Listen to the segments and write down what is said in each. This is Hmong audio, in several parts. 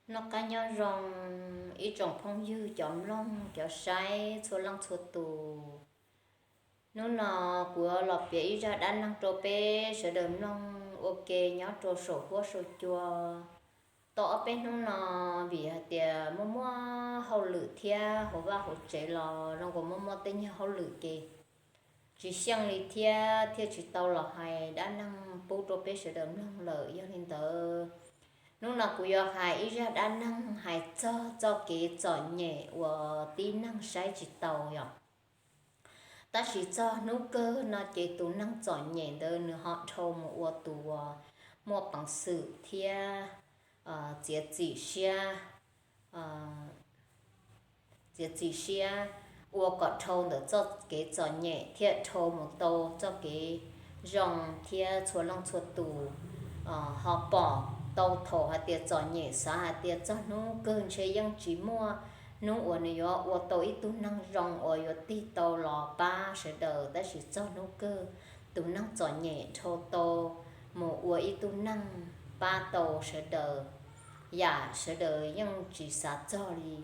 Noj qab nyob zoo ib tsoom phooj ywg cov mloog cov saib txhua leej txhua tus. Hnub no kuv yuav los piav ib zaj dab neeg rau peb sawv daws mloog ua ke nyob rau saum huab saum cua. Tau ob peb hnub no vim hais tias muaj muaj hauj lwm thiab hauv vaj hauv tsev los zoo nkaus muaj muaj tej nyuag hauj lwm ces tsis xyeej li thiab thiaj tsis tau los hais dab neeg pub rau peb sawv daws mloog lawm. Yog li ntawd, hnub no kuv yuav hais ib zaj dab neeg hais txog txoj kev txom nyem uas tib neeg saib tsis taus yom. Tab sis txog hnub kawg no ces tus neeg txom nyem ntawd nws ho dhau mus ua tus uas muaj peev xwm thiab txiav txim siab txiav txim siab ua kom dhau ntawm txoj kev txom nyem thiaj dhau mus tau txoj kev zoo thiab txhua leej txhua tus ho pom tau thaum hais tias txom nyem xav hais tias txog hnub kawg ntshe yeej tsis muaj hnub uas nws yuav ua tau ib tug neeg zoo uas yuav tig tau los pab sawv daws, tab sis txog hnub kawg tus neeg txom nyem dhau tau mus ua ib tug neeg pab tau sawv daws yam sawv daws yeej tsis xav txog li.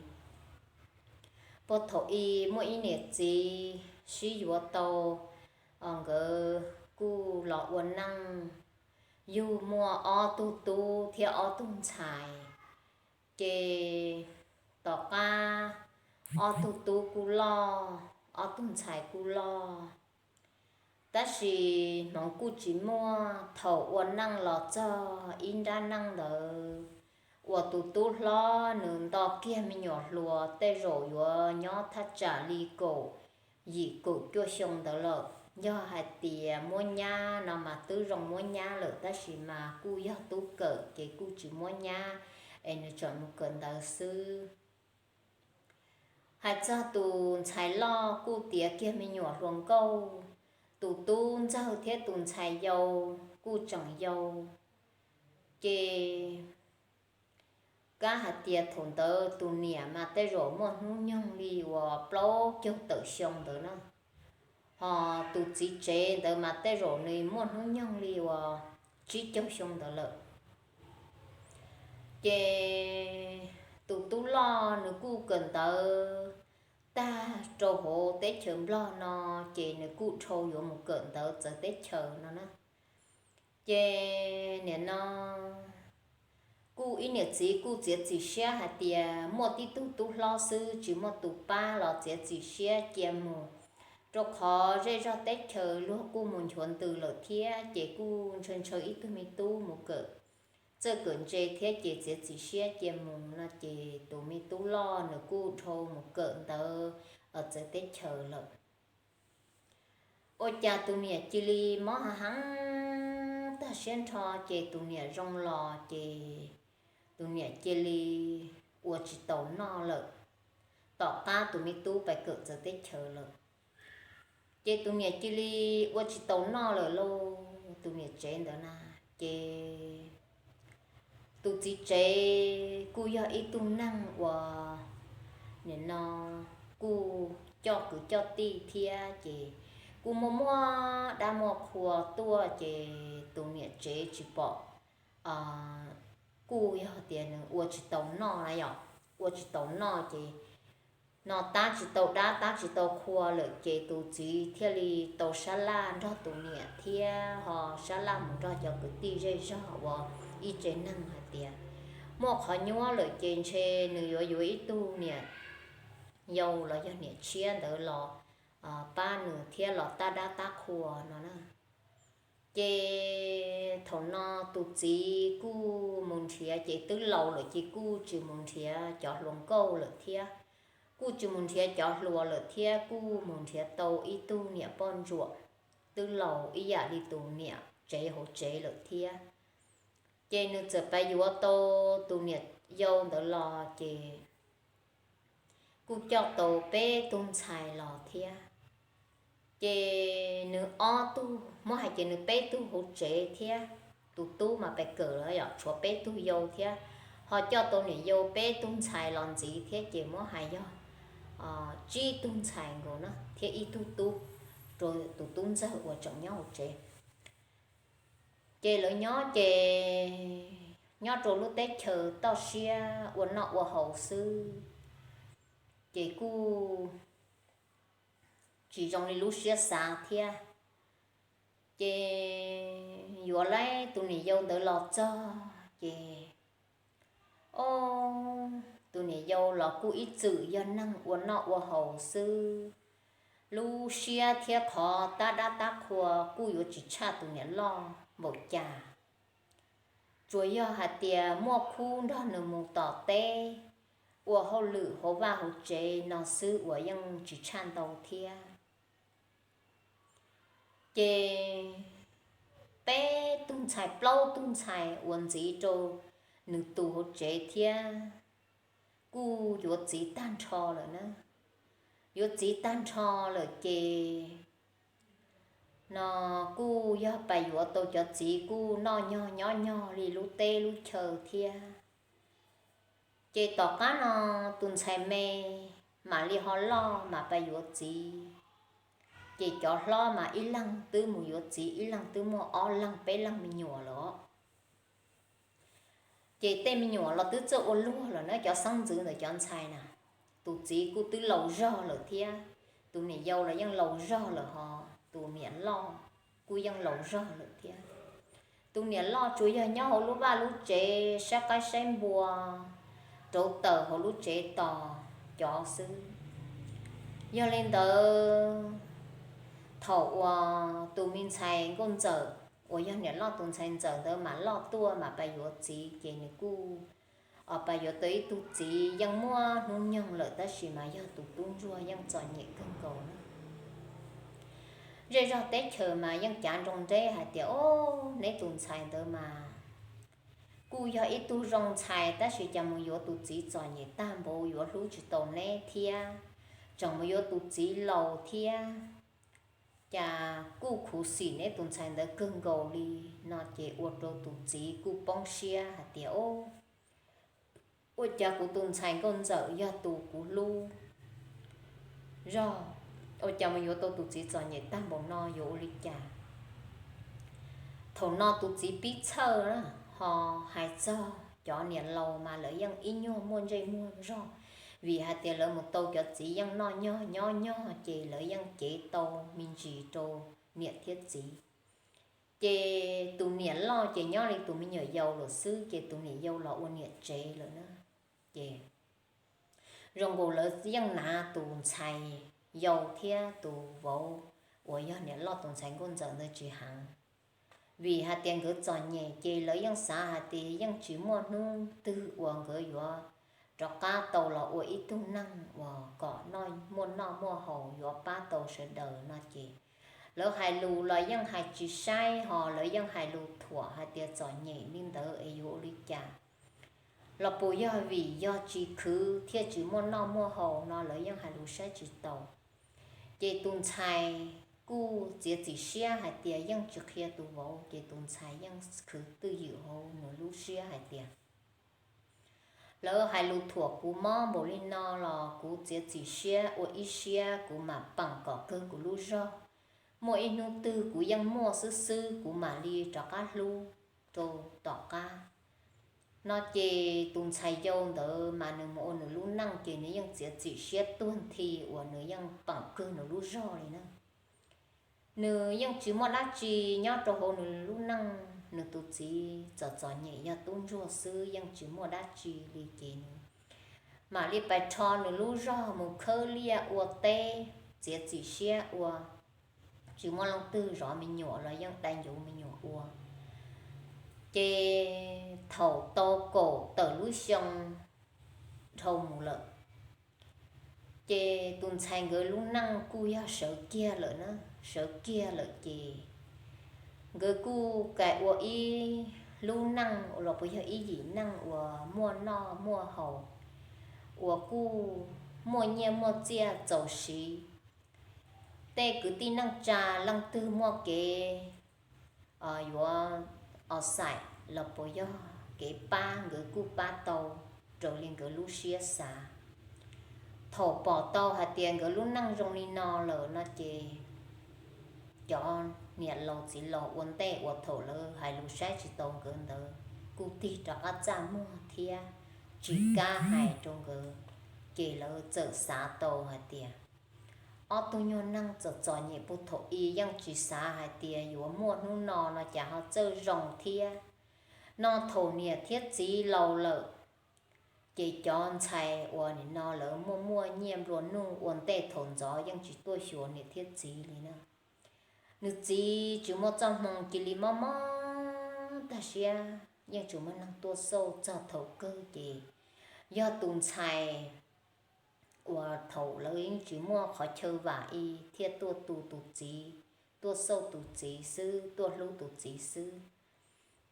Puag thaum ub muaj ib niam txiv sib yuav tau, nkawd kuj los ua neej, yug muaj ob tug tub thiab ob tug ntxhais. Ces tom qab ob tug tub kuj loj, ob tug ntxhais kuj loj, tab sis hmoov kuj tsis muaj. Thaum ua neej los txog ib nrab neej ntawd uas tus tub hlob nws nto kiag me nyuam hluas tej zaum yuav nyob thaj tsam li kaum yim kaum cuaj xyoo ntawd lawm. Yog hais tias muab nyab no mas twb zoo muab nyab lawm, tab sis mas kuj yog tub kawm ces kuj tsis muab nyab es nws tseem mus kawm ntawv xwb. Hais txog tus ntxhais loj kuj tiav kiag me nyuam hluas nkauj, tus tub ntxawg thiab tus ntxhais yau kuj tseem yau. Ces kab hais tias thaum ntawd tus niam mas tej zaum muaj hnub nyoog li uas plaub caug tawm xyoo ntawd na, ho tus txiv tsev ntawd mas tej zaum nws muaj hnub nyoog li uas tsib caug xyoo ntawd lawm. Ces tus tub loj nws kuj kawm ntawv tag rau hauv teb chaws Nplog no, ces nws kuj dhau yuav mus kawm ntawv txawv teb chaws no na. Ces nim no kuj ib niam txiv kuj txiav txim siab hais tias muaj tib tug tub hlob xwb tsis muaj tus pab los txiav txim siab cia mus, rau qhov zej zog teb chaws luag kuj mus nchuav ntws lawm thiab, ces kuj ntshaw ntshaw ib tug me tub mus kawm, txawj kawm ntse thiab ces txiav txim siab cia mus no ces tus me tub loj nws kuj dhau mus kawm ntawv txawv teb chaws lawm. Ua cas tus niam cia li mob heev heev tag siab nrho, ces tus niam zoo los ces tus niam cia li ua tsis taus noj lawm, tom qab tus me tub pais kawm txawv teb chaws lawm. Ces tus niam cia li ua tsis taus noj lawm lauj, tus niam tsev ntawd na. Ces tus txiv tsev kuj yog ib tug neeg uas nim no kuj coj kwv coj tij thiab, ces kuj muaj muaj dab muaj qhua tuaj, ces tus niam tsev tsis pom, kuj yog tias nws ua tsis taus noj na yom, ua tsis taus noj ces no tab tsis tau dab tab tsis tau qhua lawm, ces tus txiv thiaj li tau sab laj nrog tus niam thiab ho sab laj mus nrog cov kwv tij zej zog uas ib tsev neeg hais tias muaj qhov nyuaj lawm ces ntshe nws yuav yuav ib tug niam yau los yog niam tshiab ntawd los pab nws thiab los tab dab tab qhua no na. Ces thaum no tus txiv kuj mus nrhiav, ces twb laus lawm ces kuj tsis mus nrhiav cov hluas nkauj lawm thiab, kuj tsis mus nrhiav cov hluas lawm thiab, kuj mus nrhiav tau ib tug niam poj ntsuam twb laus ib yam li tus niam tsev hauv tsev lawm thiab. Ces nws txawm pab yuav tau tus niam yau ntawd los ces kuj coj tau peb tug ntxhais los thiab. Ces nws ob tug, muab hais ces nws peb tug hauv tsev thiab, tus tub mas pes kawm los yog tshuav peb tug yau thiab, ho coj tau niam yau peb tug ntxhais los ntxiv thiab, ces muab hais yog tsib tug ntxhais nkaus na thiab ib tug tub, rau tus tub ntxawg uas tseem nyob hauv tsev. Ces lawv nyob ces nyob rau lub teb chaws toj siab ua noj ua haus xwb, ces kuj tsis zoo li lub siab xav thiab. Ces yuav lawm tus niam yau ntawd los txog ces, o, tus niam yau los kuj ib txwm yog neeg ua noj ua haus xwb, lub siab thiab qhov tab dab tab qhua kuj yuav tsis tshaj tus niam loj npaum cas. Tsuas yog hais tias muaj khub nrog nws mus tom teb, ua hauj lwm hauv vaj hauv tsev no xwb uas yeej tsis tshaj ntau thiab. Ces peb tug ntxhais plaub tug ntxhais uas ntxiv rau nws tus hauv tsev thiab kuj yuav txiv tag nrho lawm na. Yuav txiv tag nrho lawm ces no kuj yog pais yuav tau cov txiv kuj noj nyog nyob nyog li lub teb lub chaw thiab. Ces tom qab no tus ntxhais me mam li ho loj mas pais yuav txiv, ces cov hlob mas ib leeg twb mus yuav txiv, ib leeg twb muaj ob leeg peb leeg me nyuam lawm. Ces tej me nyuam los twb txawj ua luag lawm na, cov xeeb ntxwv ntawm cov ntxhais na, tus txiv kuj twb laus zog lawm thiab, tus niam yau los yeej laus zog lawm ho, tus niam loj kuj yeej laus zog lawm thiab. Tus niam loj tsuas yog nyob hauv lub vaj lub tsev saib qaib saib npua, rauv taws hauv lub tsev tos cov xwb. Yog li ntawd, thaum uas tus me ntxhais nkauj ntxawm uas yog niam loj tus ntxhais ntxawm ntawd mas loj tuaj mas pais yuav txiv ces nws kuj pais yuav tau ib tug txiv yeej muaj hnub nyoog lawm tab sis mas yog tus tub ntsuag yeej txom nyem kawg nkaus na. Zej zog teb chaws mas yeej cav nroo nreb hais tias, o, neb tus ntxhais ntawd mas kuj yog ib tug zoo ntxhais tab sis cas mus yuav tus txiv txom nyem tag npaum, yuav hlub tsis tau neb thiab, tseem mus yuav tus txiv laus thiab, cas kuj khuv xim neb tus ntxhais ntawd kawg nkaus li no ces ua rau tus txiv kuj poob siab hais tias, o, ua cas kuv tus ntxhais nkauj ntxawm yog tus kuv hlub zog, ua cas mus yuav tau tus txiv txom nyem tag npaum no yuav ua li cas? Thaum no tus txiv pib txhawj ho hais txog cov niam laus mas lawv yeej ib nyuag muaj ntsej muag zog, vim hais tias lawv mus tau cov txiv yeej noj nyog nyob nyog ces lawv yeej cev tau me ntsis rau niam thiab txiv. Ces tus niam loj ces nyob li tus me nyuam yaus lawm xwb ces tus niam yau los ua niam tsev lawm na. Ces zoo nkaus lawv yeej hnav tus ntxhais yau thiab tus vauv uas yog niam loj tus ntxhais nkauj ntxawm ntawd tsis heev, vim hais tias nkawd txom nyem ces lawv yeej xav hais tias yeej tsis muaj hnub twg uas nkawd yuav rov qab tau los ua ib tug neeg uas kom muaj noj muaj haus yuav pab tau sawv daws no ces lawv hais lus los yeej hais tsis saib ho lawv yeej hais lus thuam hais tias txom nyem li ntawd es yuav ua li cas, los puas yog vim yog tsis khwv thiaj tsis muaj noj muaj haus no lawv yeej hais lus saib tsis taus. Ces tus ntxhais kuj txiav txim siab hais tias yeej tsis qhia tus vauv ces tus ntxhais yeej khwv twj ywm hauv nws lub siab hais tias lawv hais lus thuam kuv mob npaum li no los kuv txiav txim siab ua ib siab kuv mam peem kom kawg kuv lub zog, muaj ib hnub twg kuv yeej muaj xwb xwb kuv mam li rov qab hlub rau tom qab no ces tus ntxhais yau ntawd mas nws mus ua nws lub neej ces nws yeej txiav txim siab tuag nthi uas nws yeej peem kawg nws lub zog li na. Nws yeej tsis muaj dab tsi nyob rau hauv nws lub neej, nws tus txiv txom txom nyem yog tub ntsuag xwb yeej tsis muaj dab tsi li ces nws mam li pais rho nws lub zog mus khawb liaj ua teb, txiav txim siab ua tsis muaj leej twg zov me nyuam los yeej dai ncuv me nyuam ua. Ces thaum tau kaum tawm lub xyoo dhau mus lawm, ces tus ntxhais nkawd lub neej kuj yog sawv kiag lawm na, sawv kiag lawm ces nkawd kuj kais ua ib lub neej los puas yog ib yim neej uas muaj noj muaj haus, uas kuj muaj nyiaj muaj txiaj txaus siv. Tej kwv tij neej tsa leej twg muaj kev yuav xaim los puas yog kev pab nkawd kuj pab tau raws li nkawd lub siab xav. Thaum pom tau hais tias nkawd lub neej zoo li no lawm no ces cov niam laus txiv laus ua ntej uas thaum lawv hais lus saib tsis taus nkawd ntawd kuj tig rov qab txaj muag thiab tsis kam hais rau nkawd. Ces lawv txawm xav tau hais tias ob tug nyuag neeg txom txom nyem puag thaum ub yeej tsis xav hais tias yuav muaj hnub no no cas ho txawj zoo thiab. No thaum niam thiab txiv laus lawm, ces cov ntxhais uas nim no lawv muaj muaj nyiaj nplua nuj ua ntej thaum ntxov yeej tsis tuaj xyuas niam thiab txiv li na. Nws txiv tsis muaj txoj hmoo, cia li mob mob tag siab, yeej tsis muaj neeg tuaj xauj. Txog thaum kawg ces yog tus ntxhais uas thaum lawv yeej tsis muaj qhov chaw vam ib thiaj tuaj tu tus txiv, tuaj xauj tus txiv xwb, tuaj hlub tus txiv xwb.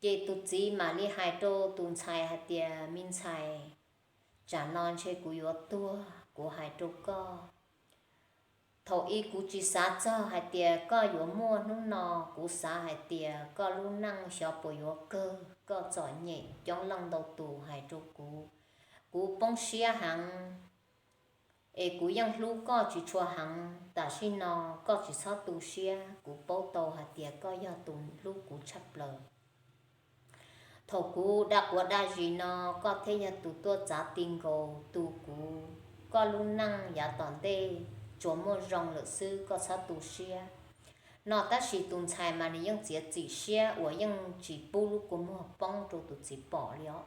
Ces tus txiv mam li hais rau tus ntxhais hais tias, me ntxhais, tsam no ntshe kuv yuav tuag, kuv hais rau koj, thaum ub kuv tsis xav txog hais tias koj yuav muaj hnub no, kuv xav hais tias koj lub neej xyov puas yuav kawg, koj txom nyem coob leej ntau tus hais rau kuv, kuv poob siab heev, es kuv yeej hlub koj tsis tshua heev. Tam sim no koj tsis txhob tu siab, kuv paub tau hais tias koj yog tus hlub kuv tshaj plaws. Thaum kuv daj quav daj zis no, koj thiaj yog tus tuaj txav ti nkaus tu kuv. Koj lub neej yav tom ntej tsuas muaj zoo lawm xwb, koj txhob tu siab. No tab sis tus ntxhais mas nws yeej txiav txim siab uas yeej tsis pub lub kua muag poob rau tus txiv pom li os.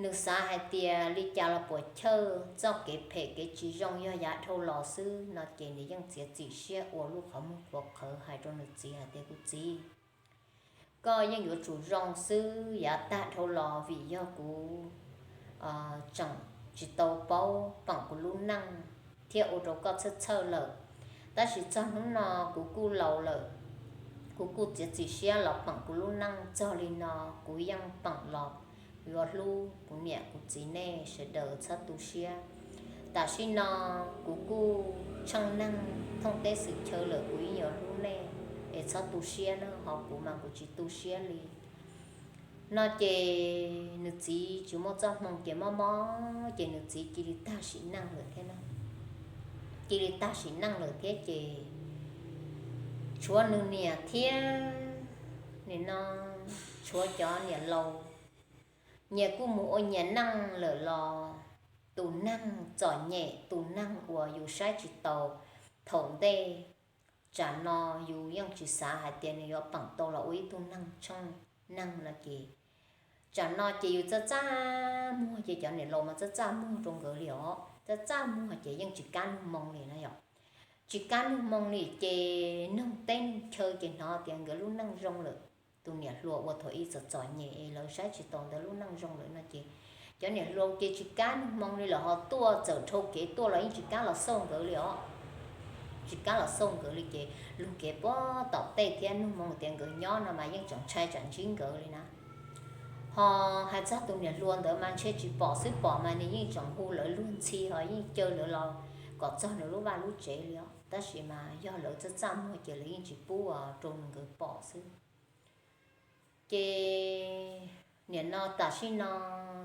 Nws xav hais tias li cas los puas chawj, txoj kev phem kev tsis zoo yog yav dhau los xwb no ces nws yeej txiav txim siab ua lub qhov muag qhuav qhawv hais rau nws txiv hais tias, kuv txiv, koj yeej yuav tsum zoo xwb, yav tag dhau los vim yog kuv tseem tsis tau paub peem kuv lub neej thiab ua rau koj txhawj txhawj lawm. Tab sis txog hnub no kuv kuj laus lawm, kuv kuj txiav txim siab los peem kuv lub neej. Txog li no kuv yeej peem los yuav hlub kuv niam kuv txiv nej sawv daws, txhob tu siab. Tam sim no kuv kuj tsheej neeg thooj teb xwm chaw lawm, kuv yeej yuav hlub nej, es txhob tu siab na, ho kuv mas kuv tsis tu siab li. No ces nws txiv tsis muaj txoj hmoo ces mob mob ces nws txiv cia li tag sim neej lawm thiab na. Cia li tag sim neej lawm thiab ces tshuav nws niam thiab, nim no tshuav cov niam laus, nyias kuj mus ua nyias neej lawm los tus neeg txom nyem, tus neeg uas yus saib tsis taus thaum ntej, tsam no yus yeej tsis xav hais tias nws yuav peem tau los ua ib tug neeg tsheej neeg no ces tsam no ces yus txaj txaj muag ces cov niam laus mas txaj txaj muag rau nkawd li os, txaj txaj muag ces yeej tsis kam nug moo li na yom. Tsis kam nug moo li ces noog teb noog chaw ces hnov tias nkawd lub neej zoo lawm. Tus niam hluas uas thaum ub txom txom nyem es lawv saib tsis taus ntawd lub neej zoo lawm no ces cov niam hluas ces tsis kam nug moo li lawm, ho tuaj txawm dhau kev tuaj los yeej tsis kam los xauj nkawd li os. Tsis kam los xauj nkawd li ces lug kev puag tom tej thiab nug moo tias nkawd nyob no mas yeej tseem ntshai tsam ntsib nkawd li na. Ho hais txog tus niam hluas ntawd mas ntshe tsis pom xwb, pom mas nws yeej tseem hu lawv luag ntxhi ho yeej caw lawv los kom txog nws lub vaj lub tsev li os. Tab sis mas yog lawv txaj txaj muag ces lawv yeej tsis pub rau nkawd pom xwb. Ces nim no tam sim no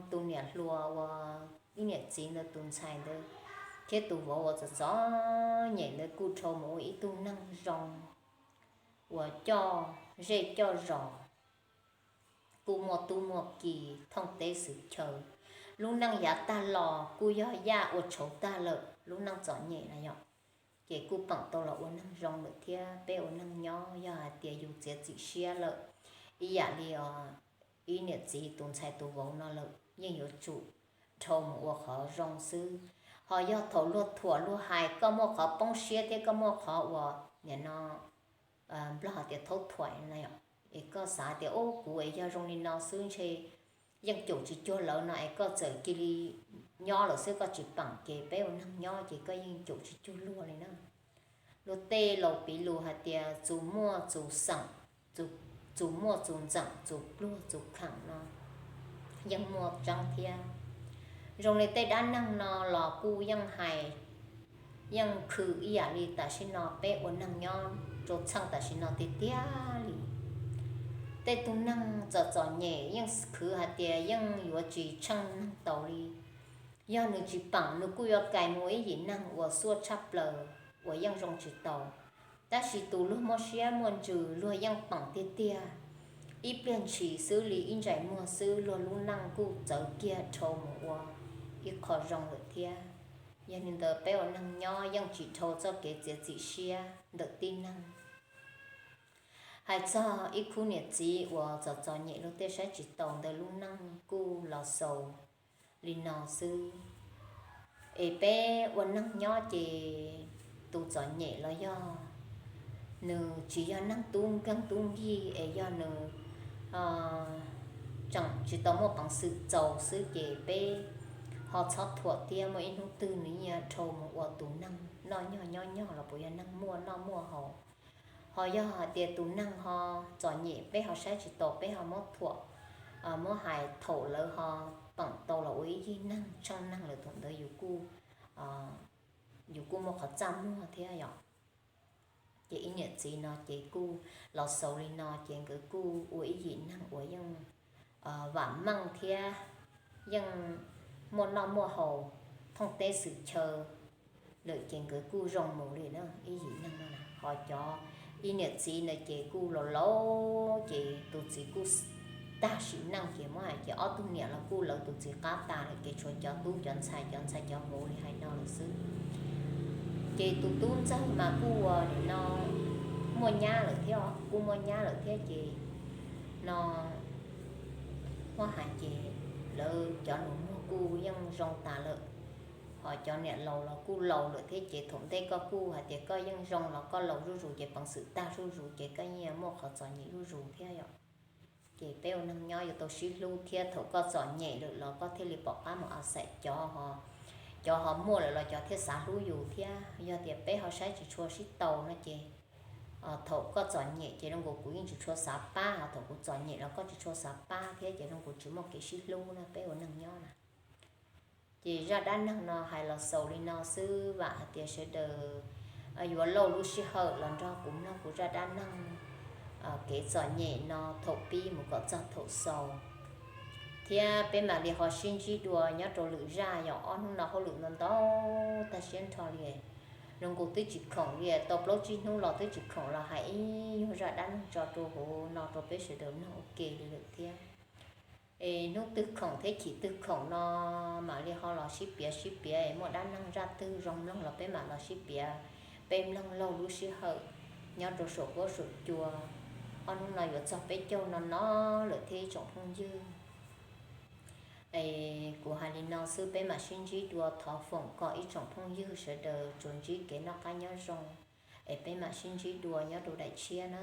tus niam hluas uas ib niam txiv ntawd tus ntxhais ntawd thiab tus vauv uas txom txom nyem ntawd kuj dhau mus ua ib tug neeg zoo uas coj zej coj zos, kuj muaj tub muaj ki thooj teb xwm chaw. Lub neej yav tag los kuj yog yaj ua tshauv tag lawm, lub neej txom nyem na yom. Ces kuj peem tau los ua neeg zoo lawm thiab. Peb ua neeg nyob yog hais tias yus txiav txim siab lawm, ib yam li os, ib niam txiv tus ntxhais tus vauv no lawm yeej yuav tsum dhau mus ua qhov zoo xwb. Ho yog thaum luag thuam luag hais koj muaj qhov poob siab thiab koj muaj qhov uas nim no Nplog tias thaub thuam na yom, es koj xav tias ub kuv es yog zoo li no xwb ntshe yeej caum tsis cuag lawv no es koj txawm cia li nyob lawm xwb koj tsis peem ces peb ua neeg nyob ces koj yeej caum tsis cuag luag li na. Luag tej laus piv lus hais tias txus muaj txus xeem, txus muaj txus ntxeem, txus pluag txus kheem no yeej muaj tseeb thiab. Zoo li tej dab neeg no los kuj yeej hais, yeej khwv ib yam li tam sim no peb ua neeg nyob rau txheej tam sim no tiag tiag li. Tej tug neeg txom txom nyem yeej khwv hais tias yeej yuav tsis tsheej neeg taus li. Yog nws tsis peem nws kuj yuav kais mus ib yim neeg uas xuaj tshaj plaws uas yeej zoo tsis taus. Tab sis tus luag muaj siab muaj ntsws luag yeej peem tiag tiag. ib pliag ntshis xwb li ib ntsais muag xwb luag lub neej kuj txawv kiag dhau mus ua ib qho zoo lawm thiab. Yog li ntawd peb ua neeg nyob yeej tsis dhau txoj kev txiav txim siab ntawm tib neeg. Hais txog ib khub niam txiv uas txom txom nyem luag tej saib tsis taus ntawd lub neej kuj los xaus li no xwb. Es peb ua neeg nyob ces tus txom nyem los yog nws tsis yog neeg tub nkeeg tub nkig es yog nws tseem tsis tau muaj peev xwm txaus xwb ces peb ho txhob thuam thiab, muaj ib hnub twg nws yeej dhau mus ua tus neeg noj nyog nyob nyog los puas yog neeg muaj noj muaj haus. Ho yog hais tias tus neeg ho txom nyem peb ho saib tsis taus peb ho muab thuam, muab hais thaum lawv ho peem tau los ua ib yig neeg tsheej neeg lawm thaum ntawd yus kuj yus kuj muaj qhov txaj muag thiab yom. Ces ib niam txiv no ces kuj los xaus li no ces nkawd kuj ua ib yim neeg uas yeej vam meej thiab yeej muaj noj muaj haus thooj teb xwm chaw lawm ces nkawd kuj zoo mus li na ib yim neeg no. Ho cov ib niam txiv na ces kuj laus laus ces tus txiv kuj tag sim neej ces muab hais ces ob tug niam los kuj lawv tus txiv qab tas lawm ces tshuav cov tub cov ntxhais cov ntxhais cov vauv li hais no lawm xwb. Ces tus tub ntxawg mas kuj ua li no muaj nyab lawm thiab, kuj muaj nyab lawm thiab ces no muab hais ces lawv cov nus muag kuj yeej zoo tas lawm. Ho cov niam laus los kuj laus lawm thiab ces thaum ntej koj kuj hais tias koj yeej zoo los koj laus zuj zus ces peev xwm tag zuj zus ces koj yeej muaj qhov txom nyem zuj zus thiab yom. Ces peb ua neeg nyob yuav tau sib hlub thiab thaum koj txom nyem lawm los koj thiaj li pom qab mus a xaim cov ho, cov ho muaj lawm los cov thiaj xav hlub yus thiab. Yog tias peb ho saib tsis tshua sib tau no ces thaum koj txom nyem ces zoo nkaus kuv yeej tsis tshua xav pab, ho thaum kuv txom nyem los koj tsis tshua xav pab thiab ces zoo nkaus tsis muaj kev sib hlub na peb ua neeg nyob na. Ces zaj dab neeg no hais los xaus li no xwb, vam hais tias sawv daws yuav lauj lub sij hawm los nrog kuv mloog kuv zaj dab neeg kev txom nyem no thaum pib mus kom txog thaum xaus, thiab peb mam li ho sib ntsib dua nyob rau lwm zaj. Yog ob hnub no hauj lwm ntau ntau tag siab nrho li, zoo nkaus twb tsis khoom li, tau plaub tsib hnub los twb tsis khoom los hais ib nyuag zaj dab neeg tso rau hauv no rau peb sawv daws mloog ua ke li lawm thiab. Es hnub twg khoom thiab chim twg khoom no mam li ho los sib piav sib piav es muaj dab neeg zaj twg zoo mloog los peb mam los sib piav, peb mloog laug lub sij hawm nyob rau saum huab saum cua. Ob hnub no yuav txog peb caug no no lawm thiab ib tsoom phooj ywg. Es kuv hais li no xwb, peb mam sib ntsib dua, thov foom kom ib tsoom phooj ywg sawv daws tsuas ntsib kev noj qab nyob zoo, es peb mam sib ntsib dua nyob rau daim tshiab na.